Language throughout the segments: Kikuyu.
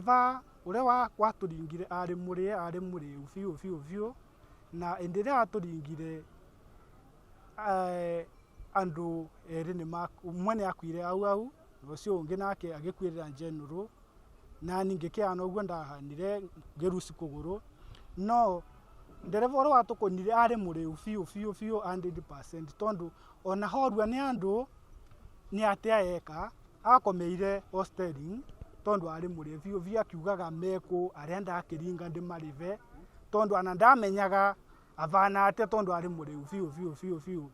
Va uria waturingire ari murie, ari muriu biu biu biu, na indi iria aturingire, andu eri ni umwe ni akuire au au, na ucio ungi nake agikuirira general, na ningikiana uguo ndahanire ngiruci kuguru. No ndereba uria watukunire ari muriu biu biu biu 100%, tondu ona horua ni andu ni atia eka akomeire o steering, tondu ari muriu biu biu, akiugaga meku aria ndakiringa ndimarive, tondu ana ndamenyaga avana atia, tondu ari muriu biu biu biu biu.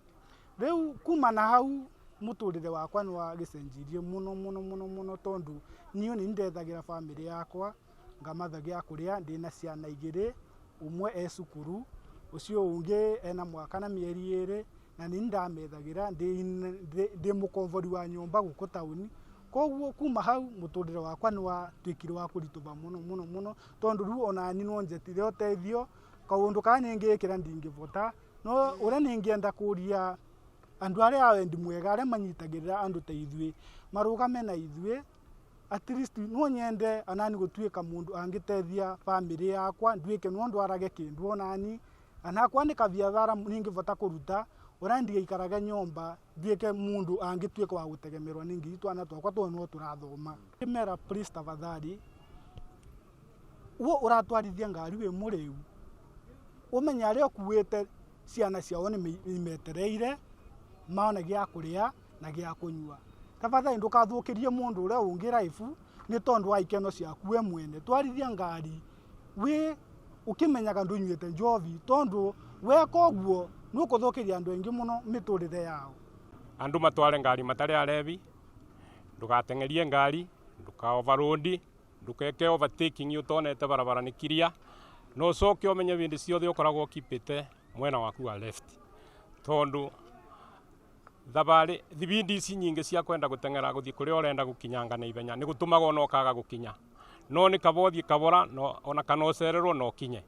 Riu kuma na hau muturire wakwa ni wagicenjirie muno muno muno muno, tondu niĩ ni ndethagira family yakwa, ngamatha gĩa kũrĩa, ndĩna ciana igĩrĩ, ũmwe e cukuru, ũcio ũngĩ ena mwaka na mĩeri 2, na nĩ ndamethagĩra ndĩ mũkombori wa nyũmba gũkũ taũni. Koguo kuma hau mũtũrĩre wakwa nĩ watuĩkire wa kũritũha mũno mũno mũno, tondũ rĩu ona niĩ no njetire ũteithio, kaũndũ karĩa nĩngĩkĩra ndingĩbota. No ũrĩa nĩngĩenda kũria andũ arĩa a wendi mwega, arĩa manyitagĩrĩra andũ ta ithuĩ, marũgame na ithuĩ, at least no nyende anani gũtuĩka mũndũ angĩteithia family yakwa, nduĩke no ndwarage kĩndũ onani, anakwa nĩ kabiathara ningĩbota kũruta, ũrĩa ndigaikarage nyũmba, nduĩke mũndũ angĩtuĩka wa gũtegemerwo nĩ ngiri twana twakwa tondũ no tũrathoma. Ndĩmera please tafadhali, wo ũratwarithia ngari wĩ mũrĩu, ũmenye arĩa ũkuĩte ciana ciao nĩ imetereire mone gĩa kũrĩa na gĩa kũnyua. Tafadhali ndũkathũkĩrie mũndũ ũrĩa ũngĩ raibu nĩ tondũ wa ikeno ciaku we mwene. Twarithia ngari wĩ ũkĩmenyaga ndũnyuĩte njohi, tondũ weka ũguo nĩ ũkũthũkĩria andũ aingĩ mũno mĩtũrĩre yao. Andũ matware ngari matarĩ arebi, ndũgateng'erie ngari, ndũka overload, ndũkeke overtaking ũtonete barabara nĩ kiria, na ũcoke ũmenye hĩndĩ ciothe ũkoragwo ũkipĩte mwena waku wa left, tondũ thabarĩ thibindi ici nyingĩ cia kwenda gũteng'era gũthiĩ kũrĩa ũrenda gũkinyanga na ihenya nĩ gũtũmaga ona ũkaga gũkinya, no nĩ kaba ũthiĩ kabora, no ona kana ũcererwo no ũkinye,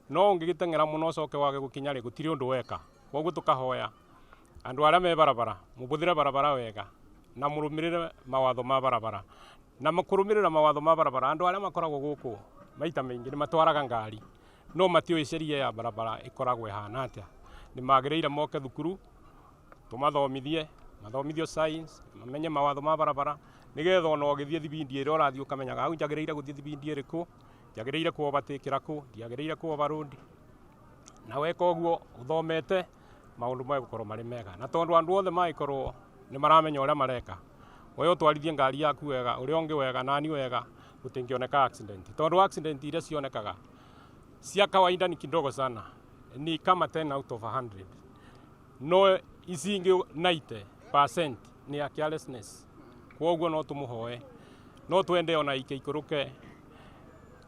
no ũngĩgĩteng'era mũno ũcoke wage gũkinya rĩ, gũtirĩ ũndũ weka. Koguo tũkahoya andũ arĩa me barabara mũbũthĩre barabara wega na mũrũmĩrĩre mawatho ma barabara, na kũrũmĩrĩra mawatho ma barabara, andũ arĩa makoragwo gũkũ maita maingĩ nĩ matwaraga ngari no matiũĩ sheria ya barabara ĩkoragwo ĩhana atĩa. Nĩ magĩrĩire moke thukuru tũmathomithie, mathomithio science, mamenye mawatho ma barabara, nĩgetha ona ũgĩthiĩ thibindi ĩrĩa ũrathiĩ ũkamenyaga hau njagĩrĩire gũthiĩ thibindi ĩrĩkũ, njagĩrĩire kũ overtake kũ, ndiagĩrĩire kũ overload. Na weka ũguo ũthomete maũndũ megũkorwo marĩ mega, na tondũ andũ othe magĩkorwo nĩ maramenya ũrĩa mareka, we ũtwarithie ngari yaku wega, ũrĩa ũngĩ wega, nani wega, gũtingĩoneka accident, tondũ accident iria cionekaga cia kawaida ni kidogo sana, ni kama 10 out of 100, no ici ingĩ 90% ni ya carelessness. Koguo no tũmũhoe, no twende ona ike ikũrũke,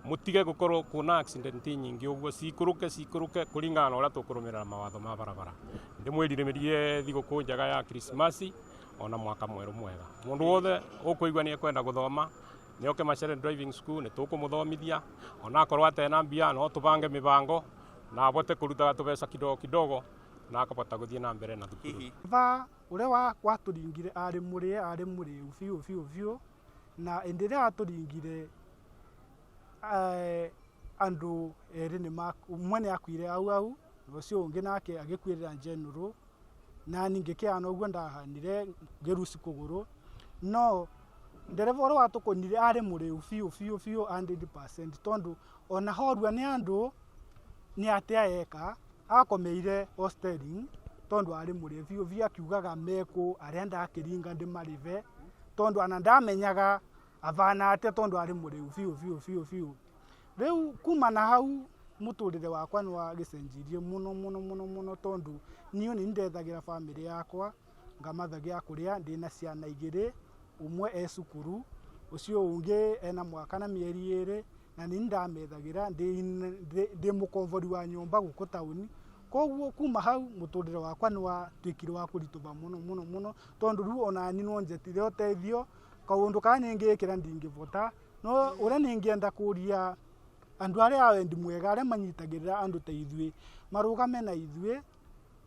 mũtige gũkorwo kuna accident nyingĩ ũguo, cikũrũke cikũrũke kũringana na ũrĩa tũkũrũmĩrĩra mawatho ma barabara. Ndĩmwĩrirĩrie thigũkũ njega ya Krismasi ona mwaka mwerũ mwega. Mũndũ wothe ũkũigua nĩ ekwenda gũthoma nĩ oke Machere Driving School, nĩ tũkũmũthomithia, ona akorwo atena mbia no tũbange mĩbango na abote kũrutaga tũbeca kidogo kidogo na akabota gũthiĩ na mbere na thukuru. Va ũrĩa watũringire arĩ mũrĩe, arĩ mũrĩu biũ biũ biũ, na ĩndĩ ĩrĩa atũringire, andũ erĩ nĩ ũmwe nĩ akuire au au, na ũcio ũngĩ nake agĩkuĩrĩra general, na ningĩkĩana ũguo ndahanire ngĩruci kũgũrũ. No ndereba ũrĩa watũkũnire arĩ mũrĩu biũ biũ biũ 100%, tondũ ona horua nĩ andũ nĩ atia eka akomeire o steering, tondũ arĩ mũrĩu biũ biũ, akiugaga meku arĩa ndakĩringa ndĩmarĩve, tondũ ana ndamenyaga avana atĩa, tondũ arĩ mũrĩu biũ biũ biũ biũ. Rĩu kuma na hau mũtũrĩre wakwa nĩ wagĩcenjirie mũno mũno mũno mũno, tondũ niĩ nĩ ndethagira family yakwa, ngamatha gĩa kũrĩa, ndĩna ciana igĩrĩ, ũmwe e cukuru, ũcio ũngĩ ena mwaka na mĩeri 2, na nĩ ndamethagĩra ndĩ mũkombori wa nyũmba gũkũ taũni. Koguo kuma hau mũtũrĩre wakwa nĩ watuĩkire wa kũritũha mũno mũno mũno, tondũ rĩu ona niĩ no njetire ũteithio, kaũndũ karĩa nĩngĩkĩra ndingĩbota. No ũrĩa nĩngĩenda kũria andũ arĩa a wendi mwega, arĩa manyitagĩrĩra andũ ta ithuĩ, marũgame na ithuĩ,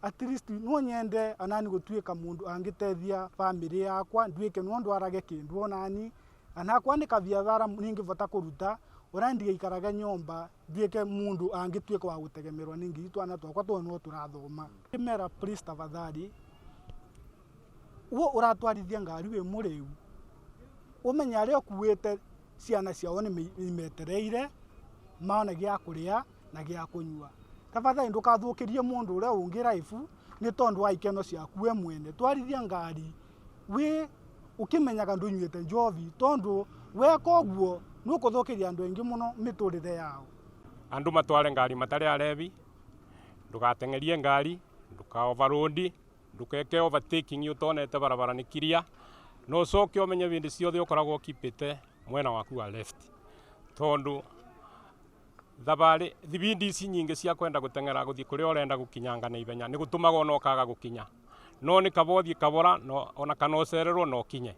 at least no nyende anani gũtuĩka mũndũ angĩteithia family yakwa, nduĩke no ndwarage kĩndũ onani, Anakwa nĩ kabiathara ningĩbota kũruta ũrĩa ndigaikarage nyũmba nduĩke mũndũ angĩtuĩka wa gũtegemerwo nĩ ngiri twana twakwa tondũ no tũrathoma. Mera please tafadhali, wo ũratwarithia ngari wĩ mũrĩu ũmenye arĩa ũkuĩte ciana ciao nĩ imetereire mone gĩa kũrĩa na gĩa kũnyua. Tafadhali ndũkathũkĩrie mũndũ ũrĩa ũngĩ raibu nĩ tondũ wa ikeno ciaku we mwene. Twarithia ngari wĩ ũkĩmenyaga ndũnyuĩte njobi tondũ weka ũguo nĩ ũkũthũkĩria andũ aingĩ mũno mĩtũrĩre yao. Andu matware ngari matari arebi, ndugateng'erie ngari, nduka overload, ndukeke overtaking utonete barabara nĩ kiria, na ũcoke ũmenye bĩndĩ ciothe ũkoragwo ũkipĩte mwena waku wa left, tondu thabarĩ thibindi ici nyingĩ cia kwenda gũteng'era gũthiĩ kũrĩa ũrenda gũkinyanga na ihenya nĩ gũtũmaga ona ũkaga gũkinya, no nĩ kaba ũthiĩ kabora no ona kana ũcererwo na ũkinye,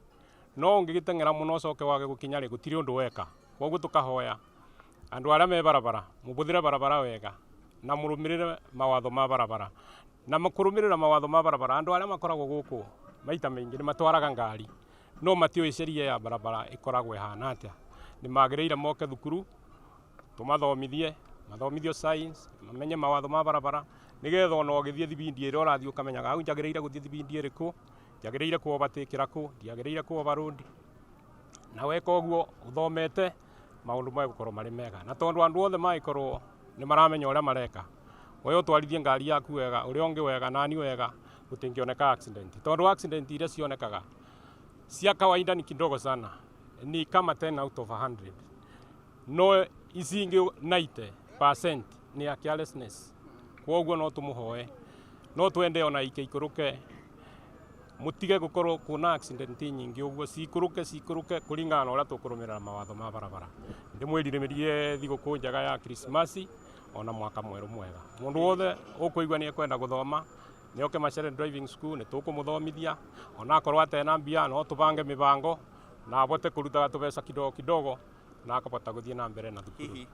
no ũngĩgĩteng'era mũno ũcoke wage gũkinya rĩ gũtirĩ ũndũ weka. Koguo tũkahoya andu aria me barabara mubuthire barabara wega na murumirire mawatho ma barabara na kurumirira mawatho ma barabara. Andu aria makoragwo guku maita maingi ni matwaraga ngari no matiũĩ sheria ya barabara ikoragwo ihana atia. Ni magĩrĩire moke thukuru tumathomithie, mathomithio science, mamenye mawatho ma barabara nigetha ona ũgĩthiĩ thibindi ĩrĩa ũrathiĩ ũkamenyaga hau njagĩrĩire gũthiĩ thibindi ĩrĩkũ, njagĩrĩire kũ overtake kũ, ndiagĩrĩire kũ overload. Na weka ũguo ũthomete maundu megũkorwo marĩ mega, na tondu andu othe magĩkorwo nĩ maramenya ũrĩa mareka, we ũtwarithie ngari yaku wega, ũrĩa ũngĩ wega, nani wega, gũtingĩoneka accident, tondu accident iria cionekaga cia kawaida ni kidogo sana, ni kama 10 out of 100, no ici ingĩ 90% ni ya carelessness. Koguo no tũmũhoe, no twende ona ike ikũrũke, mutige gukorwo kuna accident nyingi uguo, cikũrũke cikũrũke kũringana na ũrĩa tũkũrũmĩrĩra mawatho ma barabara. Ndĩmwĩrirĩrie thigũkũ njega ya Krismasi ona mwaka mwerũ mwega. Mũndũ wothe ũkũigua nĩ ekwenda gũthoma nĩoke Machere Driving School, nĩ tũkũmũthomithia ona akorwo atena mbia no tũbange mĩbango na abote kũrutaga tũbeca kidogo kidogo na akabota gũthiĩ na mbere na thukuru.